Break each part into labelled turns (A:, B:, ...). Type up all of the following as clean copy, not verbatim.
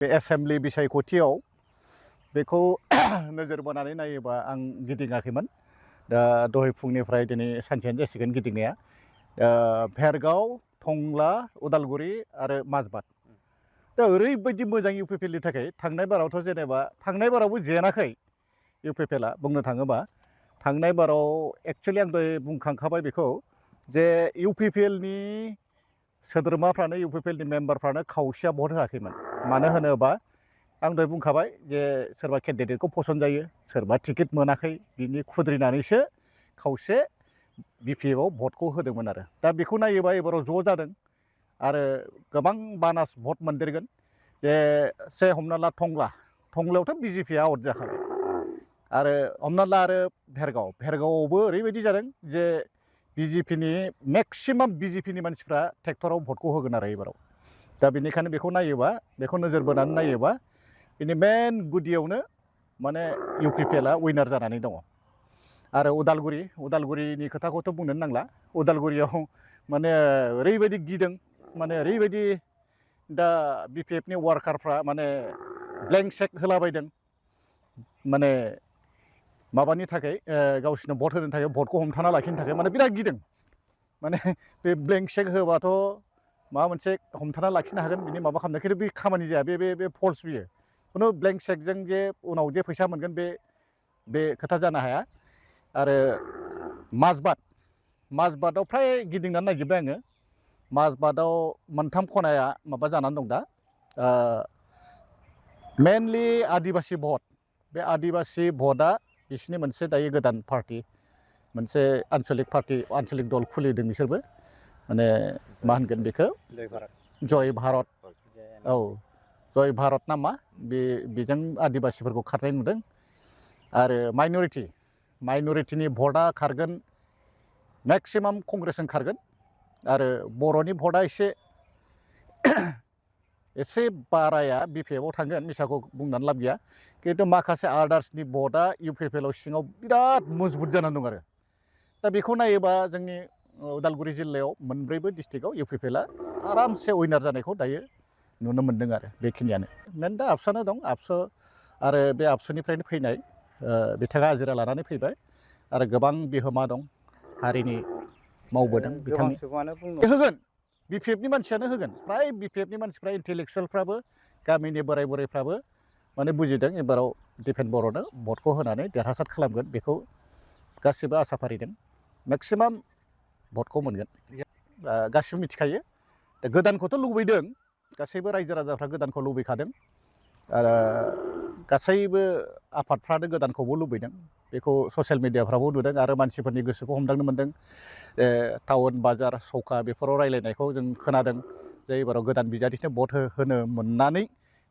A: बे एसेम्बलि बिसायख'थियाव बेखौ नोजोर बोनानै नायोबा आं गिदिङाखैमोन। दा दहाय फुंनिफ्राय दिनै सानसेयानो जासिगोन गिदिंनाया। भेरगाव, टंला, उदालगुरि आरो माजबाद। दा ओरैबायदि मोजां इउपिपिएलनि थाखाय थांनाय बारावथ' जेनेबा थांनाय बारावबो जेनाखै इउपिपिएलआ बुंनो थाङोबा। थांनाय बाराव एक्चुअलि आं दहाय बुंखांखाबाय बेखौ जे इउपिपिएलनि सोद्रोमाफ्रानो इउपिपिएलनि मेम्बारफ्रानो खावसेया भट होआखैमोन। मानो होनोबा आं दहाय बुंखाबाय जे सोरबा केन्डिडेटखौ पसन्द जायो, सोरबा टिकेट मोनाखै, बिनि खुद्रिनानैसो खावसे बिपिएफआव भटखौ होदोंमोन आरो। दा बेखौ नायोबा एबाराव ज' जादों आरो गोबां बानास भट मोनदेरगोन। जे हमना ला टंलायावथ' बिजेपिआ आउट जाखाबाय। आरो हमना ला आरो भेरगावआवबो ओरैबायदि जादों जे बिजेपिनि मेक्सिमाम बिजेपिनि मानसिफ्रा ट्रेक्टराव भटखौ होगोन आरो एबाराव। दा बेनिखायनो बेखौ नायोबा, बेखौ नोजोर बोनानै नायोबा बिनि मेन गुदियावनो माने इउपिपिएलआ उइनार जानानै दङ। आरो उदालगुरिनि खोथाखौथ' बुंनोनो नांला। उदालगुरियाव माने ओरैबायदि गिदों, माने ओरैबायदि दा बिपिएफनि वार्कारफ्रा माने ब्लेंक चेक होलाबायदों, माने माबानि थाखाय गावसोरनो भट होनो थाखाय, भटखौ हमथाना लाखिनो थाखाय माने बिराद गिदों। माने बे ब्लेंक चेक होबाथ' माबा मोनसे हमथाना लाखिनो हागोन बिनि माबा खालामनो, खिन्थु बे खामानि जाया, बे फल्स बियो। खुनु ब्लेंक चेकजों जे उनाव जे फैसा मोनगोन बे खोथा जानो हाया। आरो माजबादाव फ्राय गिदिंनानै नायजोब्बाय आङो। माजबादाव मोनथाम खनाया माबा जानानै दं दा, मेनलि आदिबासि भट। बे आदिबासि भटआ बिसिनि मोनसे दायो गोदान पार्टि, मोनसे आन्चलिक दल खुलिदों बिसोरबो। माने मा होनगोन बेखौ, जय भारत। औ, जय भारत नामा, बेजों आदिबासिफोरखौ खारनाय नुदों। आरो माइन'रिटिनि भटआ खारगोन, मेक्सिमाम कंग्रेसजों खारगोन। आरो बर'नि भटआ एसे बाराया बिपिएफआव थांगोन, मिसाखौ बुंनानै लाब गैया। खिन्थु माखासे आदार्सनि भटआ इउपिपिएलआव सिङाव बिराद मजबुत जानानै दं आरो। दा बेखौ नायोबा जोंनि उदालगुरि जिल्लायाव मोनब्रैबो डिस्ट्रिक्टआव इउपिपिएलआ आरामसे उइनार जानायखौ दायो नुनो मोन्दों आरो। बेखिनियानो मेन दा आबसुआनो दं। आबसु आरो बे आबसुनिफ्रायनो फैनाय बिथाङा हाजिरा लानानै फैबाय आरो गोबां बिहोमा दं, हारिनि मावबोदों बिथांनि। होगोन, बिपिएफनि मानसियानो होगोन। फ्राय बिपिएफनि मानसिफ्रा इन्टेलेक्सुवेलफ्राबो, गामिनि बोराय बुरैफ्राबो माने बुजिदों एबाराव दिपेन बर'नो भटखौ होनानै देरहासार खालामगोन। बेखौ गासिबो आसा फारिदों, मेक्सिमाम भटखौ मोनगोन। गासिबो मिथिखायो। दा गोदानखौथ' लुबैदों, गासैबो रायजो राजाफ्रा गोदानखौ लुबैखादों। आरो गासैबो आफादफ्रानो गोदानखौबो लुबैदों। बेखौ ससियेल मिडियाफ्रावबो नुदों आरो मानसिफोरनि गोसोखौ हमदांनो मोन्दों। टाउन बाजार सौखा बेफोराव रायलायनायखौ जों खोनादों जे एबाराव गोदान बिजाथिनो भट होनो मोननानै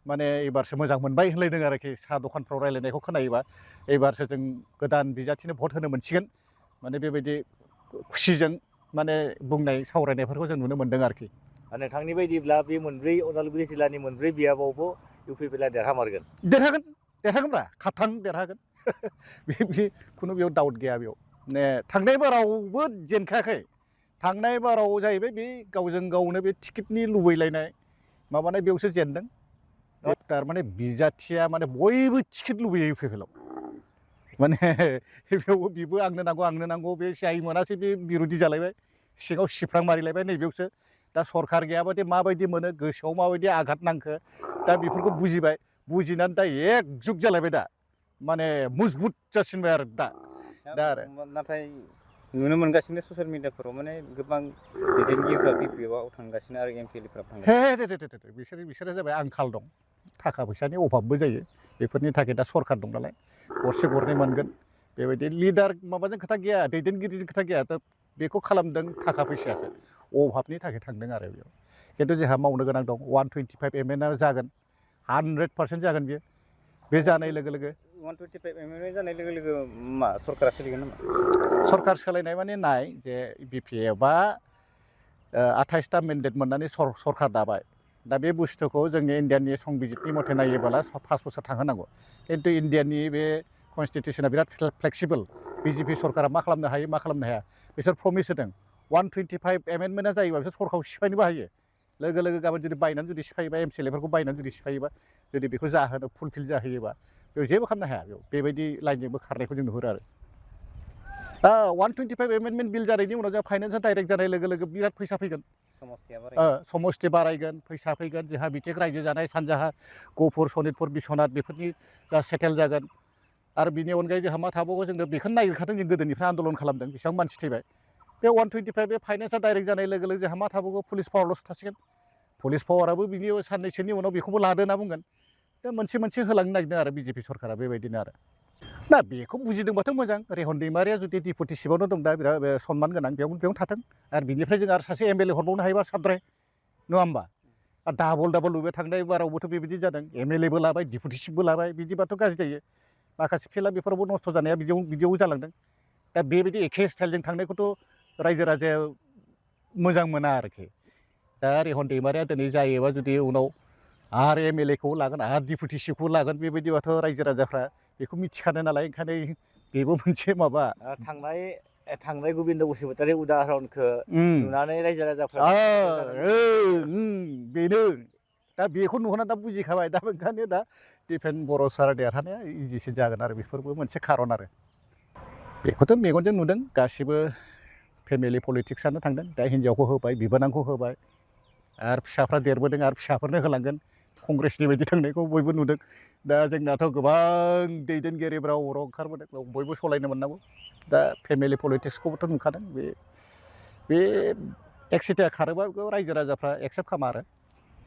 A: माने एबारसो मोजां मोनबाय होनलायदों आरोखि। साहा दखानफ्राव रायलायनायखौ खोनायोबा एबारसो जों गोदान बिजाथिनो भट होनो मोनसिगोन, माने बेबायदि खुसिजों माने बुंनाय सावरायनायफोरखौ जों नुनो मोन्दों आरोखि।
B: नोंथांनि बायदिब्ला बे मोनब्रै उदालगुरि जिल्लानि मोनब्रै बियाबावबो इउपिपिएलआ देरहामारगोन?
A: देरहागोनब्रा, खाथां देरहागोन। बे खुनु बेयाव डाउट गैया। बेयाव माने थांनाय बारावबो जेनखायाखै। थांनाय बाराव जाहैबाय बे गावजों गावनो बे टिकेटनि लुबैलायनाय माबानाय, बेयावसो जेनदों। थारमाने बिजाथिया माने बयबो टिकेट लुबैयो इउपिपिएलआव। माने बेयावबो बेबो आंनो नांगौ, बे जाय मोनासै बे बिर'दि जालायबाय, सिङाव सिफ्रां मारिलायबाय। नैबेयावसो दा सरखार गैयाबादि माबायदि मोनो, गोसोआव माबायदि आघात नांखो, दा बेफोरखौ बुजिबाय। बुजिनानै दा एकजुग जालायबाय, दा माने मजबुत जासिनबाय आरो दा आरो।
C: नाथाय नुनो मोनगासिनो ससियेल मिडियाफोराव माने गोबां दैदेनगिरिफ्रा बिपिएफआव थांगासिनो आरो एमपिएलएफ्रा थांगासिनो।
A: बिसोरो जाबाय आंखाल दं, थाखा फैसानि अभाबबो जायो। बेफोरनि थाखाय दा सरखार दं नालाय गरसे गरनै मोनगोन, बेबायदि लिडार माबाजों खोथा गैया, दैदेनगिरिजों खोथा गैया। दा बेखौ खालामदों थाखा फैसायासो, अभाबनि थाखाय थांदों आरो बेयाव। खिन्थु जोंहा मावनो गोनां दं। 125 एमएलए जागोन, 100% जागोन बियो। बे जानाय लोगो लोगो
C: 125 एमएलए जानाय लोगो लोगो मा सरकारा सोलिगोन नामा?
A: सरकार सोलायनाय माने नाय जे बिपिएफआ 28टा मेन्डेट मोननानै सरकार दाबाय। दा बे बुस्थुखौ जोंनि इण्डियानि संबिजितनि मथे नायोबोला 5 बोसोर थांहोनांगौ। खिन्थु इण्डियानि बे कनस्टिटिउसना बिराद फ्लेक्सिबल। बिजेपि सरकारा मा खालामनो हायो, मा खालामनो हाया, बिसोर प्रमिस होदों। 125 एमेन्डमेन्टआ जायोबा बिसोर सरकारखौ सिफायनोबो हायो। लोगो लोगो गाबोन जुदि बायनानै जुदि सिफायोबा एमसिएलएफोरखौ बायनानै जुदि सिफायोबा जुदि बेखौ जाहोनो फुलफिल जाहोयोबा बेयाव जेबो खालामनो हाया बेयाव बेबायदि लाइनजोंबो खारनायखौ जों नुहुरो आरो 125 एमेन्डमेन्ट बिल जानायनि उनाव जोंहा फाइनान्सआ डाइरेक्ट जानाय लोगो लोगो बिराद फैसा फैगोन समस्ति बारायगोन फैसा फैगोन जोंहा बिथिं रायजो जानाय सानजाहा गहपुर सनितपुर बिश्वनाथ बेफोरनि जा सेटेल जागोन आरो बिनि अनगायै जोंहा मा थाबावो जोंनो बेखौनो नागिरखादों जों गोदोनिफ्राय आन्दलन खालामदों बेसेबां मानसि थैबाय बे 125 बे फाइनान्सआ डाइरेक्ट जानाय लोगो लोगो जोंहा मा थाबावो पुलिस पावारल'सो थासिगोन पुलिस पावाराबो बिनि साननैसोनि उनाव बेखौबो लादो होनना बुंगोन दा मोनसे होलांनो नागिरदों आरो बिजेपि सरकारा बेबायदिनो आरो दा बेखौ बुजिदोंबाथ' मोजां रेहन दैमारिया जुदि डिपुटि चिफआवनो दं दा बिराद सनमान गोनां बेयावनो थाथों आरो बिनिफ्राय जों आरो सासे एमएलए हरबावनो हायोबा साबद्राय नङा होमबा आरो डाबल लुबाय थांनाय बारावबोथ' बेबायदि जादों एमएलएबो लाबाय डिपुटि चिफबो लाबाय बिदिबाथ' गाज्रि जायो माखासे फिल्डआ बेफोरावबो नस्थ' जानाया बिदियाव जालांदों दा बेबायदि एखे स्टाइलजों थांनायखौथ' रायजो राजाया मोजां मोना आरोखि दा रेहन दैमारिया दिनै जायोबा जुदि उनाव आरो एमएलएखौ लागोन आरो डिपुटि चिफखौ लागोन बेबायदिबाथ' रायजो राजाफ्रा बेखौ मिथिखादों नालाय ओंखायनो बेबो मोनसे माबा
B: थांनाय गोबिन्द बसुमतारी उदाहरनखौ नुनानै रायजो राजाफ्रा
A: बेनो दा बेखौ नुहरना दा बुजिखाबाय दा ओंखायनो दा दिपेन बर' सार देरहानाया इजिसिन जागोन आरो बेफोरबो मोनसे खारन आरो बेखौथ' मेगनजों नुदों गासिबो फेमिलि पलिटिक्सआनो थांदों दा हिन्जावखौ होबाय बिबोनांखौ होबाय आरो फिसाफ्रा देरबोदों आरो फिसाफोरनो होलांगोन कंग्रेसनि बायदि थांनायखौ बयबो नुदों दा जोंनाथ' गोबां दैदेनगिरिफ्रा अराव ओंखारबोदों बयबो सलायनो मोननांगौ दा फेमिलि पलिटिक्सखौबोथ' नुखादों बे एकसिटिया खारोबा रायजो राजाफ्रा एक्सेप्ट खालामा आरो